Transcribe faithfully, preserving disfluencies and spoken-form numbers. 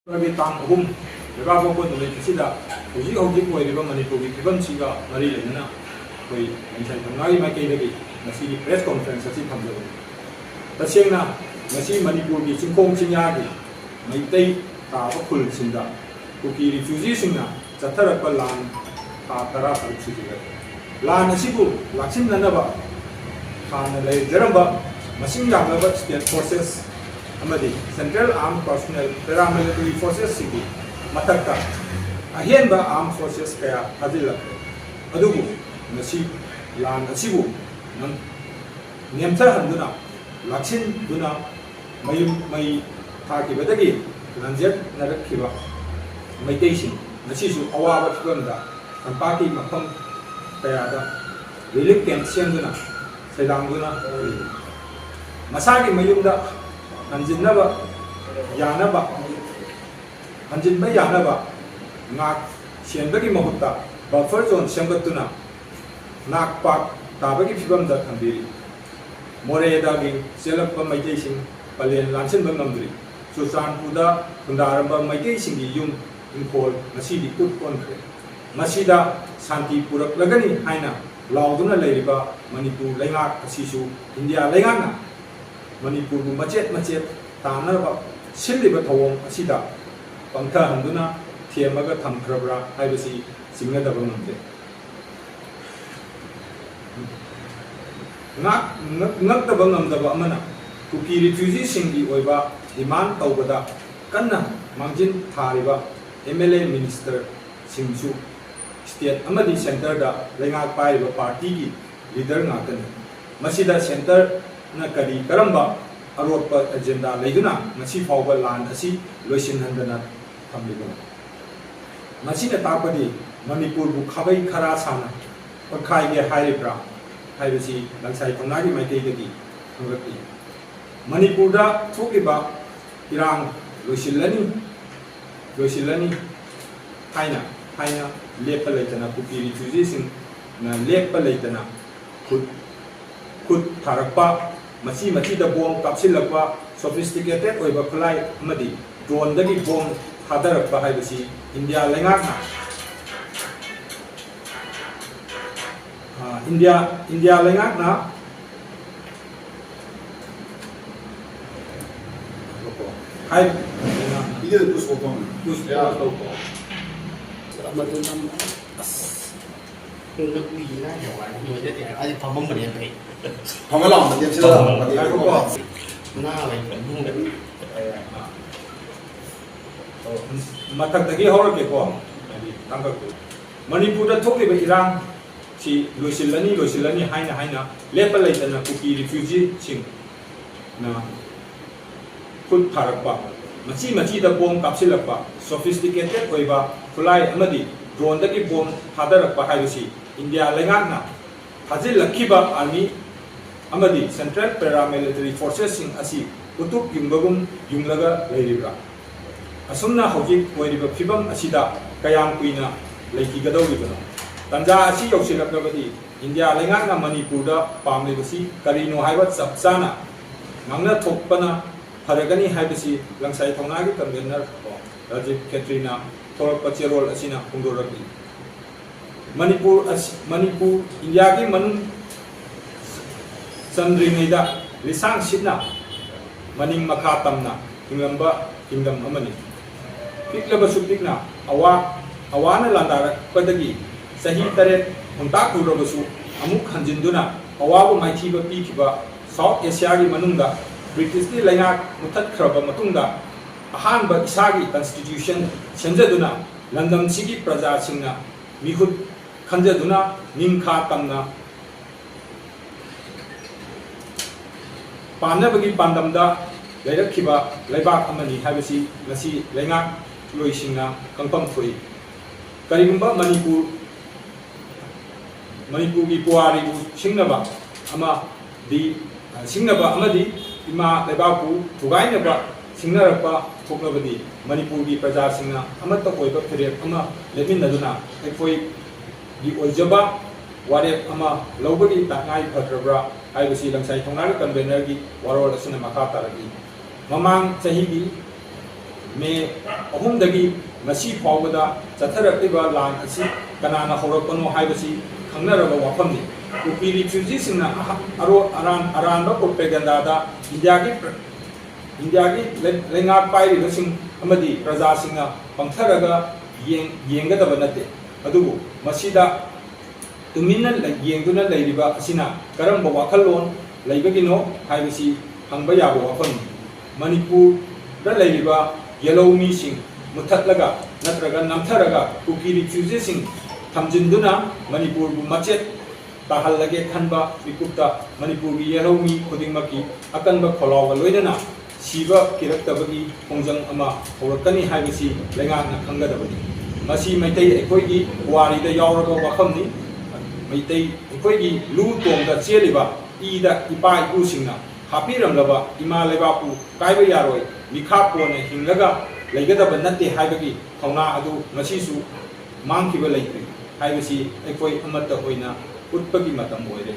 ꯒꯤ ꯇꯥꯡ ꯑꯍꯨꯝ ꯂꯩꯕꯥꯛꯄꯣꯛꯄ ꯅꯨꯃꯤꯠ ꯑꯁꯤꯗ ꯍꯧꯖꯤꯛ ꯍꯧꯖꯤꯛ ꯑꯣꯏꯔꯤꯕ ꯃꯅꯤꯄꯨꯔꯒꯤ ꯐꯤꯕꯝꯁꯤꯒ ꯃꯔꯤ ꯂꯩꯅꯅ ꯑꯩꯈꯣꯏ ꯂꯩꯁꯥꯏ ꯊꯧꯅꯥꯒꯤ ꯃꯥꯏꯀꯩꯗꯒꯤ ꯉꯁꯤꯒꯤ ꯄ꯭ꯔꯦꯁ ꯀꯣꯟꯐꯔꯦꯟꯁ ꯑꯁꯤ ꯊꯝꯖꯕꯅꯤ꯫ ꯇꯁꯦꯡꯅ ꯉꯁꯤ ꯃꯅꯤꯄꯨꯔꯒꯤ ꯆꯤꯡꯈꯣꯡ ꯆꯤꯡꯌꯥꯒꯤ ꯃꯩꯇꯩ ꯇꯥꯕ ꯈꯨꯜꯁꯤꯡꯗ ꯀꯨꯀꯤ ꯔꯤꯐ꯭ꯌꯨꯖꯤꯁꯤꯡꯅ ꯆꯠꯊꯔꯛꯄ ꯂꯥꯟ ꯊꯥ ꯇꯔꯥ ꯇꯔꯨꯛ ꯁꯨꯖꯤꯜꯂꯛꯂꯦ꯫ ꯂꯥꯟ ꯑꯁꯤꯕꯨ ꯂꯥꯛꯁꯤꯟꯅꯅꯕ ꯍꯥꯟꯅ ꯂꯩꯖꯔꯝꯕ ꯃꯁꯤꯡ ꯌꯥꯝꯂꯕ ꯁ꯭ꯇꯦꯠ ꯐꯣꯔꯁꯦꯁ ꯑꯃꯗꯤ ꯁꯦꯟꯇ꯭ꯔꯦꯜ ꯑꯥꯔꯝ ꯄꯔꯁꯣꯅꯦꯜ, ꯄꯦꯔꯥꯃꯤꯂꯤꯇꯔꯤ ꯐꯣꯔꯁꯦꯁꯁꯤꯡꯒꯤ ꯃꯊꯛꯇ ꯑꯍꯦꯟꯕ ꯑꯥꯔꯝ ꯐꯣꯔꯁꯦꯁ ꯀꯌꯥ ꯊꯥꯖꯤꯜꯂꯛꯂꯦ꯫ ꯑꯗꯨꯕꯨ ꯉꯁꯤ ꯂꯥꯟ ꯑꯁꯤꯕꯨ ꯅꯝ-, ꯅꯦꯝꯊꯍꯟꯗꯨꯅ, ꯂꯥꯛꯁꯤꯟꯗꯨꯅ ꯃꯌꯨꯝ ꯃꯩ ꯊꯥꯈꯤꯕꯗꯒꯤ ꯂꯥꯟꯖꯦꯟꯅꯔꯛꯈꯤꯕ ꯃꯩꯇꯩꯁꯤꯡ ꯉꯁꯤꯁꯨ ꯑꯋꯥꯕ ꯐꯤꯕꯝꯗ ꯇꯝꯄꯥꯛꯀꯤ ꯃꯐꯝ ꯀꯌꯥꯗ ꯔꯤꯂꯤꯐ ꯀꯦꯝꯞ ꯁꯦꯝꯗꯨꯅ ꯁꯩꯗꯥꯡꯗꯨꯅ ꯂꯩꯔꯤ꯫ ꯃꯁꯥꯒꯤ ꯃꯌꯨꯝꯗ ꯍꯟꯖꯤꯟꯅꯕ ꯌꯥꯅꯕ, ꯍꯟꯖꯤꯟꯕ ꯌꯥꯅꯕ ꯉꯥꯛ ꯁꯦꯟꯕꯒꯤ ꯃꯍꯨꯠꯇ ꯕꯐꯔ ꯖꯣꯟ ꯁꯦꯝꯒꯠꯇꯨꯅ ꯅꯥꯛ ꯄꯥꯛ ꯇꯥꯕꯒꯤ ꯐꯤꯕꯝꯗ ꯊꯝꯕꯤꯔꯤ꯫ ꯃꯣꯔꯦꯗꯒꯤ ꯆꯦꯜꯂꯛꯄ ꯃꯩꯇꯩꯁꯤꯡ ꯄꯂꯦꯟ ꯂꯥꯟꯁꯤꯟꯕ ꯉꯝꯗ꯭ꯔꯤ꯫ ꯆꯨꯔꯆꯥꯟꯄꯨꯔꯗ ꯈꯨꯟꯗꯥꯔꯝꯕ ꯃꯩꯇꯩꯁꯤꯡꯒꯤ ꯌꯨꯝ ꯏꯪꯈꯣꯜ ꯉꯁꯤꯗꯤ ꯀꯨꯠ ꯑꯣꯟꯈ꯭ꯔꯦ꯫ ꯃꯁꯤꯗ ꯁꯥꯟꯇꯤ ꯄꯨꯔꯛꯂꯒꯅꯤ ꯍꯥꯏꯅ ꯂꯥꯎꯗꯨꯅ ꯂꯩꯔꯤꯕ ꯃꯅꯤꯄꯨꯔ ꯂꯩꯉꯥꯛ ꯑꯁꯤꯁꯨ ꯏꯟꯗꯤꯌꯥ ꯂꯩꯉꯥꯛꯅ ꯃꯅꯤꯄꯨꯔꯕꯨ ꯃꯆꯦꯠ ꯃꯆꯦꯠ ꯇꯥꯅꯅꯕ ꯁꯤꯜꯂꯤꯕ ꯊꯧꯑꯣꯡ ꯑꯁꯤꯗ ꯄꯪꯊꯍꯟꯗꯨꯅ ꯊꯦꯝꯃꯒ ꯊꯝꯈ꯭ꯔꯕ꯭ꯔꯥ ꯍꯥꯏꯕꯁꯤ ꯆꯤꯡꯅꯗꯕ ꯉꯝꯗꯦ꯫ ꯉꯥꯛ-, ꯉꯛ-, ꯉꯛꯇꯕ ꯉꯝꯗꯕ ꯑꯃꯅ ꯀꯨꯀꯤ ꯔꯤꯐ꯭ꯌꯨꯖꯤꯁꯤꯡꯒꯤ ꯑꯣꯏꯕ ꯗꯤꯃꯥꯟ ꯇꯧꯕꯗ ꯀꯟꯅ ꯃꯥꯡꯖꯤꯟ ꯊꯥꯔꯤꯕ ꯑꯦꯝ ꯑꯦꯜ ꯑꯦ ꯃꯤꯅꯤꯁꯇꯔꯁꯤꯡꯁꯨ ꯁ꯭ꯇꯦꯠ ꯑꯃꯗꯤ ꯁꯦꯟꯇꯔꯗ ꯂꯩꯉꯥꯛ ꯄꯥꯏꯔꯤꯕ ꯄꯥꯔꯇꯤꯒꯤ ꯂꯤꯗꯔ ꯉꯥꯛꯇꯅꯤ꯫ ꯃꯁꯤꯗ ꯁꯦꯟꯇꯔꯅ ꯀꯔꯤ ꯀꯔꯝꯕ ꯑꯔꯣꯠꯄ ꯑꯦꯖꯦꯟꯗꯥ ꯂꯩꯗꯨꯅ ꯉꯁꯤ ꯐꯥꯎꯕ ꯂꯥꯟ ꯑꯁꯤ ꯂꯣꯏꯁꯤꯟꯍꯟꯗꯅ ꯊꯝꯂꯤꯕꯅꯣ? ꯃꯁꯤꯅ ꯇꯥꯛꯄꯗꯤ ꯃꯅꯤꯄꯨꯔꯕꯨ ꯈꯥꯕꯩ ꯈꯔꯥ ꯁꯥꯅ ꯑꯣꯠꯈꯥꯏꯒꯦ ꯍꯥꯏꯔꯤꯕ꯭ꯔꯥ ꯍꯥꯏꯕꯁꯤ ꯂꯪꯁꯥꯏ ꯊꯧꯅꯥꯒꯤ ꯃꯥꯏꯀꯩꯗꯒꯤ ꯍꯪꯂꯛꯂꯤ꯫ ꯃꯅꯤꯄꯨꯔꯗ ꯊꯣꯛꯂꯤꯕ ꯏꯔꯥꯡ ꯂꯣꯏꯁꯤꯜꯂꯅꯤ, ꯂꯣꯏꯁꯤꯜꯂꯅꯤ ꯍꯥꯏꯅ, ꯍꯥꯏꯅ ꯂꯦꯞꯄ ꯂꯩꯇꯅ ꯀꯨꯀꯤ ꯔꯤꯐ꯭ꯌꯨꯖꯤꯁꯤꯡꯅ ꯂꯦꯞꯄ ꯂꯩꯇꯅ ꯈꯨꯠ, ꯈꯨꯠ ꯊꯥꯔꯛꯄ, ꯃꯆꯤ ꯃꯆꯤꯗ ꯕꯣꯝ ꯀꯥꯞꯁꯤꯜꯂꯛꯄ, ꯁꯣꯐꯤꯁꯇꯤꯀꯦꯇꯦꯠ ꯑꯣꯏꯕ ꯈꯨꯠꯂꯥꯏ ꯑꯃꯗꯤ ꯗ꯭ꯔꯣꯟꯗꯒꯤ ꯕꯣꯝ ꯊꯥꯗꯔꯛꯄ ꯍꯥꯏꯕꯁꯤ ꯏꯟꯗꯤꯌꯥ ꯂꯩꯉꯥꯛꯅ, ꯑ, ꯏꯟꯗꯤꯌꯥ, ꯏꯟꯗꯤꯌꯥ ꯂꯩꯉꯥꯛꯅ ꯍꯥꯏ, ꯏꯟꯗꯤꯌꯥꯗ ꯄꯨꯁ ꯄꯣꯁ ꯇꯧꯕ꯫ ꯄꯨꯁ ꯄꯣꯁ ꯇꯧꯕ꯫ ꯃꯗꯨ ꯅꯝ-, ꯑꯁ꯫ ꯉꯛꯂꯤ ꯂꯥꯏꯅ ꯋꯥꯏ ꯃꯣꯏꯗꯗꯤ ꯑꯩ ꯐꯝꯃꯝꯕꯅꯦ ꯐꯩ꯫ ꯐꯝꯃ ꯂꯥꯎ, ꯃꯇꯦꯛ ꯁꯤꯗ ꯂꯥꯎ, ꯃꯇꯦꯛ ꯉꯥꯏꯈꯣꯀꯣ꯫ ꯅꯥꯕ ꯏꯃꯨꯡꯗ꯫ ꯃꯊꯛꯇꯒꯤ ꯍꯧꯔꯛꯀꯦꯀꯣ꯫ ꯍꯥꯏꯗꯤ ꯇꯥꯡꯀꯛꯇꯨ꯫ ꯃꯅꯤꯄꯨꯔꯗ ꯊꯣꯛꯂꯤꯕ ꯏꯔꯥꯡꯁꯤ ꯂꯣꯏꯁꯤꯜꯂꯅꯤ, ꯂꯣꯏꯁꯤꯜꯂꯅꯤ ꯍꯥꯏꯅ ꯍꯥꯏꯅ ꯂꯦꯞꯄ ꯂꯩꯇꯅ ꯀꯨꯀꯤ ꯔꯤꯐ꯭ꯌꯨꯖꯤꯁꯤꯡꯅ ꯈꯨꯠ ꯊꯥꯔꯛꯄ, ꯃꯆꯤ ꯃꯆꯤꯗ ꯕꯣꯝ ꯀꯥꯞꯁꯤꯜꯂꯛꯄ, ꯁꯣꯐꯤꯁꯇꯤꯀꯦꯇꯦꯠ ꯑꯣꯏꯕ ꯈꯨꯠꯂꯥꯏ ꯑꯃꯗꯤ ꯗ꯭ꯔꯣꯟꯗꯒꯤ ꯕꯣꯝ ꯊꯥꯗꯔꯛꯄ ꯍꯥꯏꯕꯁꯤ ꯏꯟꯗꯤꯌꯥ ꯂꯩꯉꯥꯛꯅ ꯊꯥꯖꯤꯜꯂꯛꯈꯤꯕ ꯑꯥꯔꯃꯤ ꯑꯃꯗꯤ ꯁꯦꯟꯇ꯭ꯔꯦꯜ ꯄꯦꯔꯥꯃꯤꯂꯤꯇꯔꯤ ꯐꯣꯔꯁꯦꯁꯁꯤꯡ ꯑꯁꯤ ꯎꯇꯨꯞ ꯌꯨꯡꯕꯒꯨꯝ ꯌꯨꯡꯂꯒ ꯂꯩꯔꯤꯕ꯭ꯔꯥ? ꯑꯁꯨꯝꯅ ꯍꯧꯖꯤꯛ ꯑꯣꯏꯔꯤꯕ ꯐꯤꯕꯝ ꯑꯁꯤꯗ ꯀꯌꯥꯝ ꯀꯨꯏꯅ ꯂꯩꯈꯤꯒꯗꯧꯔꯤꯕꯅꯣ? ꯇꯥꯟꯖꯥ ꯑꯁꯤ ꯌꯧꯁꯤꯜꯂꯛꯂꯕꯗꯤ ꯏꯟꯗꯤꯌꯥ ꯂꯩꯉꯥꯛꯅ ꯃꯅꯤꯄꯨꯔꯗ ꯄꯥꯝꯂꯤꯕꯁꯤ ꯀꯔꯤꯅꯣ ꯍꯥꯏꯕ ꯆꯞ ꯆꯥꯅ ꯉꯥꯡꯅꯊꯣꯛꯄꯅ ꯐꯔꯒꯅꯤ ꯍꯥꯏꯕꯁꯤ ꯂꯪꯁꯥꯏ ꯊꯧꯅꯥꯒꯤ ꯀꯟꯚꯦꯅꯔ ꯔꯥꯖꯤꯕ ꯈꯦꯇ꯭ꯔꯤꯅ ꯊꯣꯔꯛꯄ ꯆꯦꯔꯣꯜ ꯑꯁꯤꯅ ꯐꯣꯡꯗꯣꯔꯛꯂꯤ꯫ ꯃꯅꯤꯄꯨꯔ ꯑꯁꯤ, ꯃꯅꯤꯄꯨꯔ ꯏꯟꯗꯤꯌꯥꯒꯤ ꯃꯅꯨꯡ ꯆꯟꯗ꯭ꯔꯤꯉꯩꯗ ꯂꯤꯁꯥꯡ ꯁꯤꯠꯅ ꯃꯅꯤꯡ ꯃꯈꯥ ꯇꯝꯅ ꯍꯤꯡꯂꯝꯕ ꯀꯤꯡꯗꯝ ꯑꯃꯅꯤ꯫ ꯄꯤꯛꯂꯕꯁꯨ ꯄꯤꯛꯅ ꯑꯋꯥ, ꯑꯋꯥꯅ ꯂꯥꯟꯗꯥꯔꯛꯄꯗꯒꯤ ꯆꯍꯤ ꯇꯔꯦꯠ ꯈꯣꯡꯇꯥꯛꯂꯨꯔꯕꯁꯨ ꯑꯃꯨꯛ ꯍꯟꯖꯤꯟꯗꯨꯅ ꯑꯋꯥꯕ ꯃꯥꯏꯊꯤꯕ ꯄꯤꯈꯤꯕ ꯁꯥꯎꯠ ꯑꯦꯁꯤꯌꯥꯒꯤ ꯃꯅꯨꯡꯗ ꯕ꯭ꯔꯤꯇꯤꯁꯀꯤ ꯂꯩꯉꯥꯛ ꯃꯨꯊꯠꯈ꯭ꯔꯕ ꯃꯇꯨꯡꯗ ꯑꯍꯥꯟꯕ ꯏꯁꯥꯒꯤ ꯀꯟꯁꯇꯤꯇ꯭ꯌꯨꯁꯟ ꯁꯦꯝꯖꯗꯨꯅ ꯂꯝꯗꯝꯁꯤꯒꯤ ꯄ꯭ꯔꯖꯥꯁꯤꯡꯅ ꯃꯤꯍꯨꯠ ꯈꯟꯖꯗꯨꯅ ꯅꯤꯡꯈꯥ ꯇꯝꯅ ꯄꯥꯟꯅꯕꯒꯤ ꯄꯥꯟꯗꯝꯗ ꯂꯩꯔꯛꯈꯤꯕ ꯂꯩꯕꯥꯛ ꯑꯃꯅꯤ ꯍꯥꯏꯕꯁꯤ ꯉꯁꯤ ꯂꯩꯉꯥꯛꯂꯣꯏꯁꯤꯡꯅ ꯈꯪꯐꯝ ꯊꯣꯛꯏ꯫ ꯀꯔꯤꯒꯨꯝꯕ ꯃꯅꯤꯄꯨꯔ, ꯃꯅꯤꯄꯨꯔꯒꯤ ꯄꯨꯋꯥꯔꯤꯕꯨ ꯁꯤꯡꯅꯕ ꯑꯃꯗꯤ, ꯁꯤꯡꯅꯕ ꯑꯃꯗꯤ ꯏꯃꯥ ꯂꯩꯕꯥꯛꯄꯨ ꯊꯨꯒꯥꯏꯅꯕ ꯁꯤꯡꯅꯔꯛꯄ ꯊꯣꯛꯂꯕꯗꯤ ꯃꯅꯤꯄꯨꯔꯒꯤ ꯄ꯭ꯔꯖꯥꯁꯤꯡꯅ ꯑꯃꯠꯇ ꯑꯣꯏꯕ ꯐꯤꯔꯦꯞ ꯑꯃ ꯂꯦꯞꯃꯤꯟꯅꯗꯨꯅ ꯑꯩꯈꯣꯏꯒꯤ ꯑꯣꯏꯖꯕ ꯋꯥꯔꯦꯞ ꯑꯃ ꯂꯧꯕꯒꯤ ꯇꯉꯥꯏ ꯐꯗ꯭ꯔꯕ꯭ꯔꯥ ꯍꯥꯏꯕꯁꯤ ꯂꯪꯁꯥꯏ ꯊꯧꯅꯥꯒꯤ ꯀꯟꯚꯦꯅꯔꯒꯤ ꯋꯥꯔꯣꯜ ꯑꯁꯤꯅ ꯃꯈꯥ ꯇꯥꯔꯛꯂꯤ꯫ ꯃꯃꯥꯡ ꯆꯍꯤꯒꯤ ꯃꯦ ꯑꯍꯨꯝꯗꯒꯤ ꯉꯁꯤ ꯐꯥꯎꯕꯗ ꯆꯠꯊꯔꯛꯂꯤꯕ ꯂꯥꯟ ꯑꯁꯤ ꯀꯅꯥꯅ ꯍꯧꯔꯛꯄꯅꯣ ꯍꯥꯏꯕꯁꯤ ꯈꯪꯅꯔꯕ ꯋꯥꯐꯝꯅꯤ꯫ ꯀꯨꯀꯤ ꯔꯤꯐ꯭ꯌꯨꯖꯤꯁꯤꯡꯅ ꯑꯍ-, ꯑꯔꯣ-, ꯑꯔꯥꯟ-, ꯑꯔꯥꯟꯕ ꯄ꯭ꯔꯣꯄꯦꯒꯟꯗꯥꯗ ꯏꯟꯗꯤꯌꯥꯒꯤ ꯄ꯭ꯔ-, ꯏꯟꯗꯤꯌꯥꯒꯤ ꯂꯩ-, ꯂꯩꯉꯥꯛ ꯄꯥꯏꯔꯤꯕꯁꯤꯡ ꯑꯃꯗꯤ ꯄ꯭ꯔꯖꯥꯁꯤꯡꯅ ꯄꯪꯊꯔꯒ ꯌꯦꯡ-, ꯌꯦꯡꯒꯗꯕ ꯅꯠꯇꯦ꯫ ꯑꯗꯨꯕꯨ ꯃꯁꯤꯗ ꯇꯨꯃꯤꯟꯅ ꯂꯩ-, ꯌꯦꯡꯗꯨꯅ ꯂꯩꯔꯤꯕ ꯑꯁꯤꯅ ꯀꯔꯝꯕ ꯋꯥꯈꯜꯂꯣꯟ ꯂꯩꯕꯒꯤꯅꯣ ꯍꯥꯏꯕꯁꯤ ꯍꯪꯕ ꯌꯥꯕ ꯋꯥꯐꯝꯅꯤ꯫ ꯃꯅꯤꯄꯨꯔꯗ ꯂꯩꯔꯤꯕ ꯌꯦꯜꯍꯧꯃꯤꯁꯤꯡ ꯃꯨꯊꯠꯂꯒ ꯅꯠꯇ꯭ꯔꯒ ꯅꯝꯊꯔꯒ ꯀꯨꯀꯤ ꯔꯤꯐ꯭ꯌꯨꯖꯤꯁꯤꯡ ꯊꯝꯖꯤꯟꯗꯨꯅ ꯃꯅꯤꯄꯨꯔꯕꯨ ꯃꯆꯦꯠ ꯇꯥꯍꯜꯂꯒꯦ ꯈꯟꯕ ꯃꯤꯀꯨꯞꯇ ꯃꯅꯤꯄꯨꯔꯒꯤ ꯌꯦꯜꯍꯧꯃꯤ ꯈꯨꯗꯤꯡꯃꯛꯀꯤ ꯑꯀꯟꯕ ꯈꯣꯜꯂꯥꯎꯒ ꯂꯣꯏꯅꯅ ꯁꯤꯕ ꯀꯤꯔꯛꯇꯕꯒꯤ ꯈꯣꯡꯖꯪ ꯑꯃ ꯍꯧꯔꯛꯀꯅꯤ ꯍꯥꯏꯕꯁꯤ ꯂꯩꯉꯥꯛꯅ ꯈꯪꯒꯗꯕꯅꯤ꯫ ꯃꯁꯤ ꯃꯩꯇꯩ ꯑꯩꯈꯣꯏꯒꯤ ꯄꯨꯋꯥꯔꯤꯗ ꯌꯥꯎꯔꯕ ꯋꯥꯐꯝꯅꯤ꯫ ꯃꯩꯇꯩ ꯑꯩꯈꯣꯏꯒꯤ ꯂꯨ ꯇꯣꯡꯗ ꯆꯦꯜꯂꯤꯕ ꯏꯗ ꯏꯄꯥ ꯏꯄꯨꯁꯤꯡꯅ ꯍꯥꯞꯄꯤꯔꯝꯂꯕ ꯏꯃꯥ ꯂꯩꯕꯥꯛꯄꯨ ꯀꯥꯏꯕ ꯌꯥꯔꯣꯏ, ꯃꯤꯈꯥ ꯄꯣꯟꯅ ꯍꯤꯡꯂꯒ ꯂꯩꯒꯗꯕ ꯅꯠꯇꯦ ꯍꯥꯏꯕꯒꯤ ꯊꯧꯅꯥ ꯑꯗꯨ ꯉꯁꯤꯁꯨ ꯃꯥꯡꯈꯤꯕ ꯂꯩꯇ꯭ꯔꯤ ꯍꯥꯏꯕꯁꯤ ꯑꯩꯈꯣꯏ ꯑꯃꯠꯇ ꯑꯣꯏꯅ ꯎꯠꯄꯒꯤ ꯃꯇꯝ ꯑꯣꯏꯔꯦ꯫